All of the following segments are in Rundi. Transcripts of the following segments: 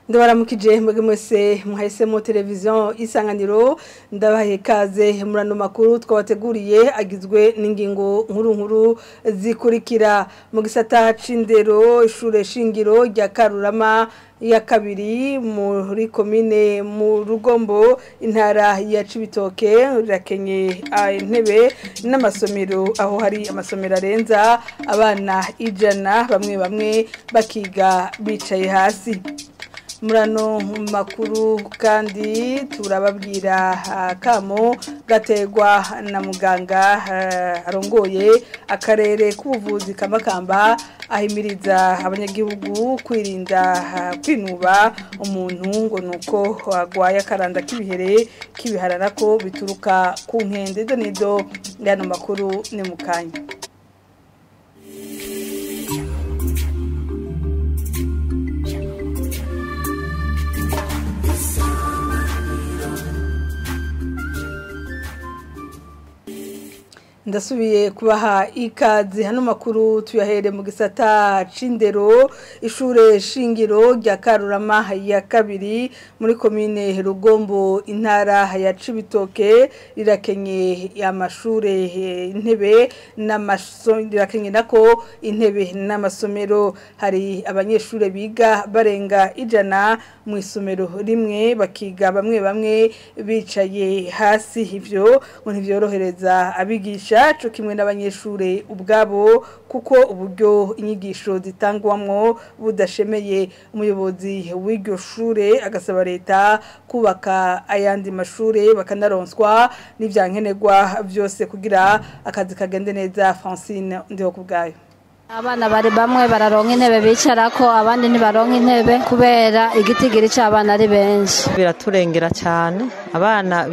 Ndabaramukije mwebwe mwese muhahisemo televiziyo Isanganiro, ndabahaye ikaze murano makuru twabateguriye agizwe n'ingingo nkuru nkuru zikurikira. Mu gisata c'indero, ishure shingiro rya Karurama ya kabiri muri komine mu Rugombo, intara ya Cibitoke, rirakenye intebe n'amasomero, aho hari amasomero arenza abana 100, bamwe bamwe bakiga bicaye hasi. Murano makuru kandi turababwira kamo gategwa na muganga arongoye akarere k'ubuvuzi Kamakamba, ahimiriza abanyagihugu kwirinda kwinuba umuntu ngo nuko agwaye akaranda k'ibihere kibiharara ko bituruka ku nkende. Donido yano makuru ni mukanya. Ndasubiye kubaha ikaze. Hano makuru tuyahere mu gisata c'indero, ishure shingiro rya Karurama ya kabiri muri komine Rugombo, intara ya Cibitoke, rirakenye amashure intebe n'amasomero, rirakenye nako intebe n'amasomero. Hari abanyeshure biga barenga 100 mu isomero rimwe, bakiga bamwe bamwe bicaye hasi. Ivyo ngo ntivyorohereza abigisha co kimwe n'abanyeshure ubwabo, kuko uburyo inyigisho zitangwamwo budashemeye. Umuyobozi w'iryo shure agasaba leta kubaka ayandi mashure bakanaronswa n'ivyankenerwa vyose kugira akazi kagende neza. Francine Ndiho kubwayo. Abana bari bamwe bararonka intebe bicarako, abandi ntibaronka intebe kubera igitigiri c'abana ari benshi. Biraturengera cyane, abana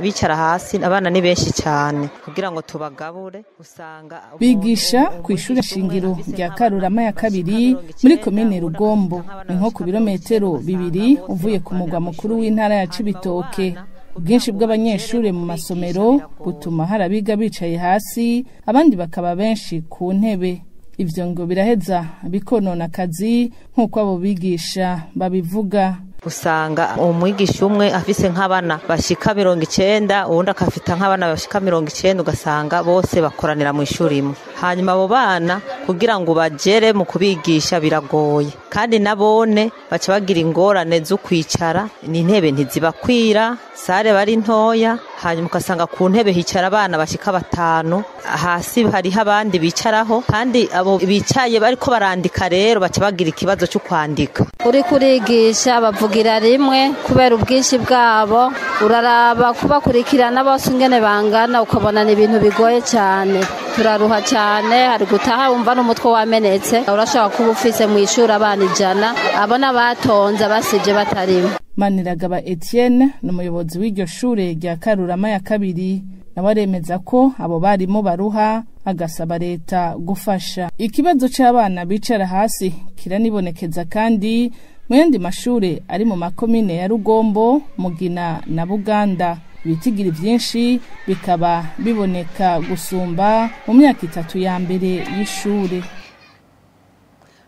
bicara hasi, abana ni benshi cyane, kugira ngo tubagabure usanga bigisha ku ishure shingiro rya Karurama ya kabiri muri komine Rugombo, ni nko ku birometero 2 uvuye ku mugwa mukuru w'intara ya Cibitoke. Ubwinshi bw'abanyeshure mu masomero butuma hari abiga bicaye hasi, abandi bakaba benshi ku ntebe. Ivyo ngo biraheza bikonona akazi nk'uko abo bigisha babivuga. Usanga umwigisha umwe afise nk'abana bashika 90, uwundi akafita nk'abana bashika 90, ugasanga bose bakoranira mu ishuri imwe. Hanyuma abo bana kugira ngo bagere mu kubigisha biragoye, kandi nabone baca bagira ingorane zo kwicara, n'intebe ntizibakwira, sare bari ntoya. Hanyuma ugasanga ku ntebe hicara abana bashika 5, hasi hariho abandi bicaraho, kandi abo bicaye bariko barandika rero baca bagira ikibazo cyo kwandika. Uri kurigisha bavugira rimwe kubera ubwinshi bwabo, uraraba kubakurikirana bose ingene bangana, ukabona ni ibintu bigoye cyane. Turaruha cyane, hari gutaha wumva n'umutwe wamenetse. Urashobora kuba ufise mu ishuri abana 100, abona batonze basije batarimo. Maniragaba Etienne ni umuyobozi w'iryo shure rya Karurama ya kabiri, nawe aremeza ko abo barimo baruha, agasaba leta gufasha. Ikibazo c'abana bicara hasi kiranibonekeza kandi mu yandi mashure ari mu makomine ya Rugombo, Mugina na Buganda. Ibitigiri vyinshi bikaba biboneka gusumba mu myaka 3 ya mbere y'ishure.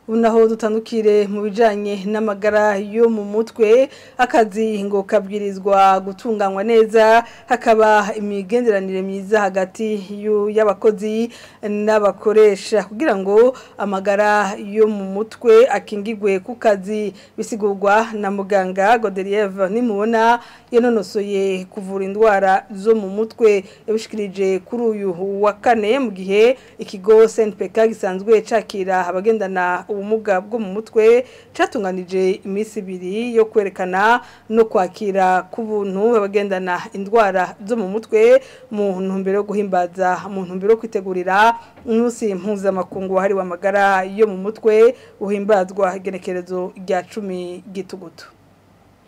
Unaho dutandukire mu bijanye n'amagara yo mu mutwe. Akazi ngo kabwirizwa gutunganywa neza, hakaba imigenderanire myiza hagati y'abakozi n'abakoresha kugira ngo amagara yo mu mutwe akingigwe ku kazi. Bisigurwa na muganga Godeliev Nimubona, yanonosoye kuvura indwara zo mu mutwe. Yabishikirije kuri uyu wa kane mu gihe ikigo SNPK gisanzwe cakira abagendana ubumuga bwo mu mutwe catunganije iminsi 2 yo kwerekana no kwakira ku buntu abagendana indwara zo mu mutwe, mu ntumbero yo guhimbaza, mu ntumbero yo kwitegurira umunsi mpuzamakungu wahariwe amagara yo mu mutwe uhimbazwa igenekerezo rya 10 Gitugutu.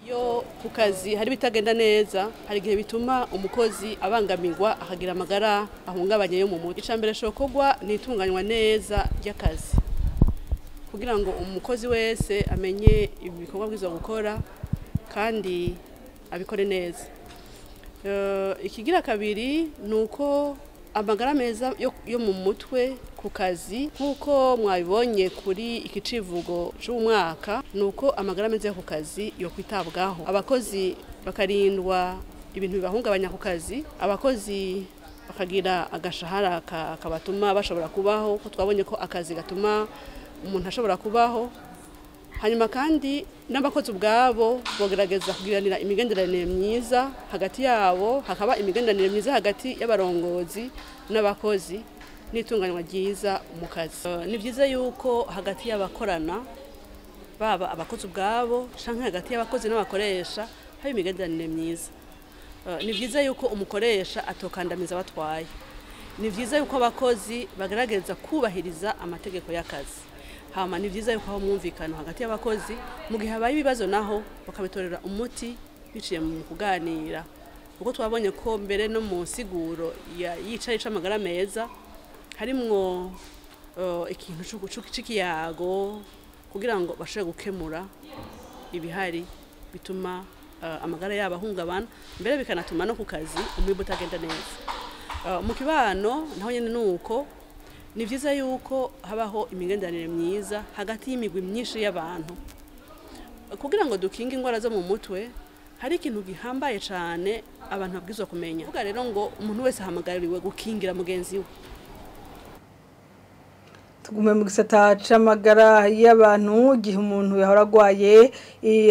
Iyo ku kazi hari bitagenda neza, hari igihe bituma umukozi abangamirwa akagira amagara ahungabanye yo mu mutwe. Icambere shokorwa ni itunganywa neza ry'akazi, kugira ngo umukozi wese amenye ibikorwa bwiza gukora kandi abikore neza. Ikigira kabiri nuko Amagara meza yo mu mutwe ku kazi, nk'uko mwabibonye kuri iki civugo c'umwaka, nuko amagara meza yo ku kazi yo kwitabwaho, abakozi bakarindwa ibintu bibahungabanya ku kazi, abakozi bakagira agashahara kabatuma bashobora kubaho, ko twabonye ko akazi gatuma umuntu ashobora kubaho. Hanyuma kandi n'abakozi ubwabo bogerageza kugiranira imigenderanire myiza hagati yabo, hakaba imigenderanire myiza hagati y'abarongozi n'abakozi n'itunganywa ryiza mu kazi. Ni byiza yuko hagati y'abakorana, baba abakozi ubwabo canke hagati y'abakozi n'abakoresha, haba imigenderanire myiza. Ni byiza yuko umukoresha atokandamiza abatwaye. Ni byiza yuko abakozi bagerageza kubahiriza amategeko y'akazi. Hama ni byiza yuko aho mwumvikano hagati y'abakozi, mu gihe habaye ibibazo naho bakabitorera umuti biciye mu kuganira, kuko twabonye ko mbere no mu nsiguro yicaye c'amagara meza harimwo ikintu c'ikiyago kugira ngo bashobore gukemura ibihari bituma amagara yabo ahungabana, mbere bikanatuma no ku kazi umwimbu utagenda neza. Mu kibano naho nyene nuko ni vyiza yuko habaho imigenderanire myiza hagati y'imigwi myinshi y'abantu kugira ngo dukinge ingwara zo mu mutwe. Hari ikintu gihambaye cane abantu babwirizwa kumenya. Kuvuga rero ngo umuntu wese ahamagariwe gukingira mugenzi we. Tugume mu gisata c'amagara y'abantu. Igihe umuntu yahora agwaye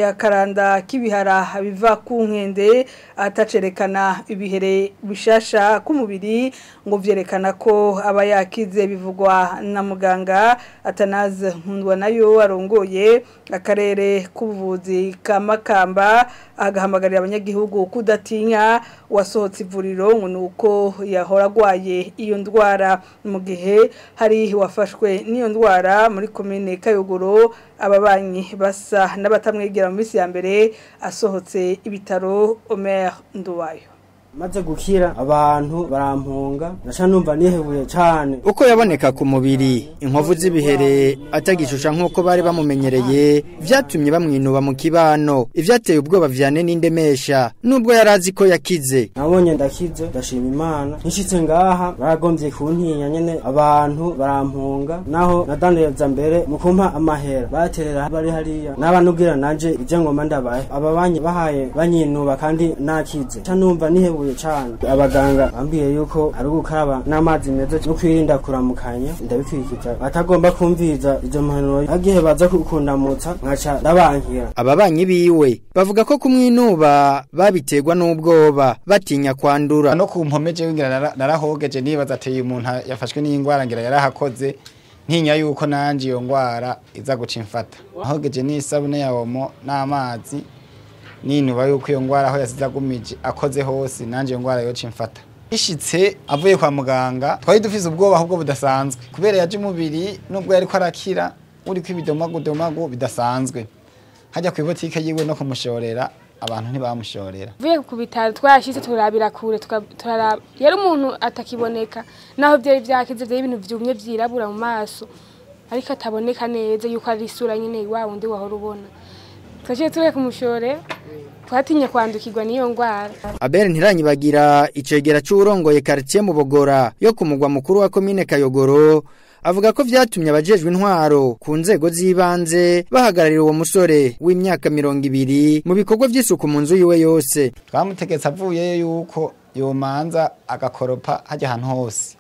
akaranda k'ibihara biva ku nkende atacerekana ibihere bishasha ku mubiri, ngo vyerekana ko aba yakize, bivugwa na muganga Atanaze Nkundwa nayo arongoye akarere k'ubuvuzi ka Makamba, agahamagarira abanyagihugu kudatinya wasohotse ivuriro ngo nuko yahora agwaye iyo ndwara. Mu gihe hari wafashwe n'iyo ndwara muri komine Kayogoro, ababanyi basa n'abatamwegera mu minsi ya mbere asohotse ibitaro. Omer Nduwayo. Maze gukira abantu barampunga, naca numva nihebuye cane. Uko yaboneka ku mubiri inkovu z'ibihere atagishusha nk'uko bari bamumenyereye, vyatumye bamwinuba mu kibano. Ivyateye ubwoba vyane n'indemesha nubwo yarazi ko yakize. Nabonye ndakize, ndashima Imana. Nishitse ngaha baragomvye kuntinya nyene, abantu barampunga, naho nadandereza mbere mu kumpa amahera baterera bari hariya n'abanubwira nanje ivyo ngoma ndabaye. Ababanyi bahaye banyinuba kandi nakize, ca numva nihebuye cane. Abaganga bambwiye yuko ari gukaraba n'amazi meza no kwirinda kuramukanya, ndabikwikiza. Batagomba kumviza izo mpanuro, agihe baza kukundamutsa nkaca ndabankira. Ababanyi biwe bavuga ko kumwinuba babiterwa n'ubwoba, batinya kwandura. No ku mpome jewe ngira narahogeje, nibaza ateye umuntu yafashwe n'ingwara ngira yarahakoze, ntinya yuko nanje iyo ngwara iza guca imfata. Ahogeje n'isabune ya Omo n'amazi, ninuba yuko iyo ngwara aho yasize agumije akoze hose nanje iyo ngwara yoca imfata. Ishitse avuye kwa muganga twari dufise ubwoba ahubwo budasanzwe, kubera yaje umubiri nubwo yariko arakira uriko ibidomagudomagu bidasanzwe. Hajya ku ibotike yiwe no kumushorera abantu ntibamushorera. Vuye ku bitaro twashitse turabira kure, turaraba yari umuntu atakiboneka, naho byari vyakize byari ibintu vyumye vyirabura mu maso, ariko ataboneka neza yuko ari isura nyine wa wundi wahora ubona. Twaciye tureka kumushorera, twatinye kwandukirwa n'iyo ngwara. Abel Ntiranyibagira, icegera c'uwurongoye quartier mu Bogora yo ku mugwa mukuru wa komine Kayogoro, avuga ko vyatumye abajejwe intwaro ku nzego z'ibanze bahagararira uwo musore w'imyaka 20 mu bikorwa vy'isuku mu nzu yiwe yose. Twamutegetse avuyeyo yuko yomanza agakoropa hajya ahantu hose,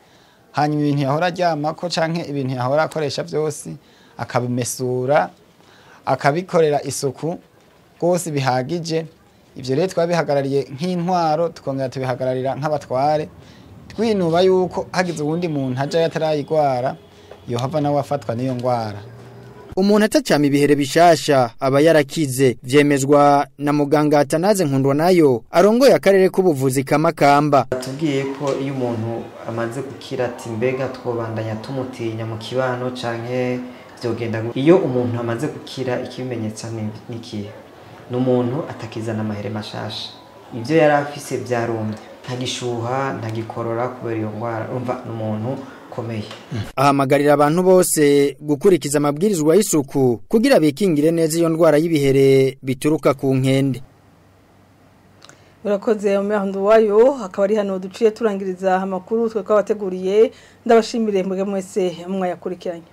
hanyuma ibintu yahora aryamako canke ibintu yahora akoresha vyose akabimesura, akabikorera isuku rwose bihagije. Ivyo rero twabihagarariye nk'intwaro, tukongera tubihagararira nk'abatware, twinuba yuko hagize uwundi muntu aja yatarayigwara yohava nawe afatwa n'iyo ngwara. Umuntu atacama ibihere bishasha aba yarakize, vyemezwa na muganga Atanaze Nkundwa nayo arongoye akarere k'ubuvuzi ka Makamba. Tubwiye ko iyo umuntu amaze gukira ati mbega twobandanya tumutinya mu kibano canke vyogenda. Iyo umuntu amaze gukira ikimenyetso nikihe? N'umuntu atakizana amahere mashasha, ivyo yari afise vyarumye, ntagishuha ntagikorora kubera iyo ngwara, urumva n'umuntu komeye. Ahamagarira abantu bose gukurikiza amabwirizwa y'isuku kugira bikingire neza iyo ndwara y'ibihere bituruka ku nkende. Urakoze Omer wayo akaba ari hano duciye turangiriza amakuru twe kwabateguriye, ndabashimire mwebwe mwese mwayakurikiranye.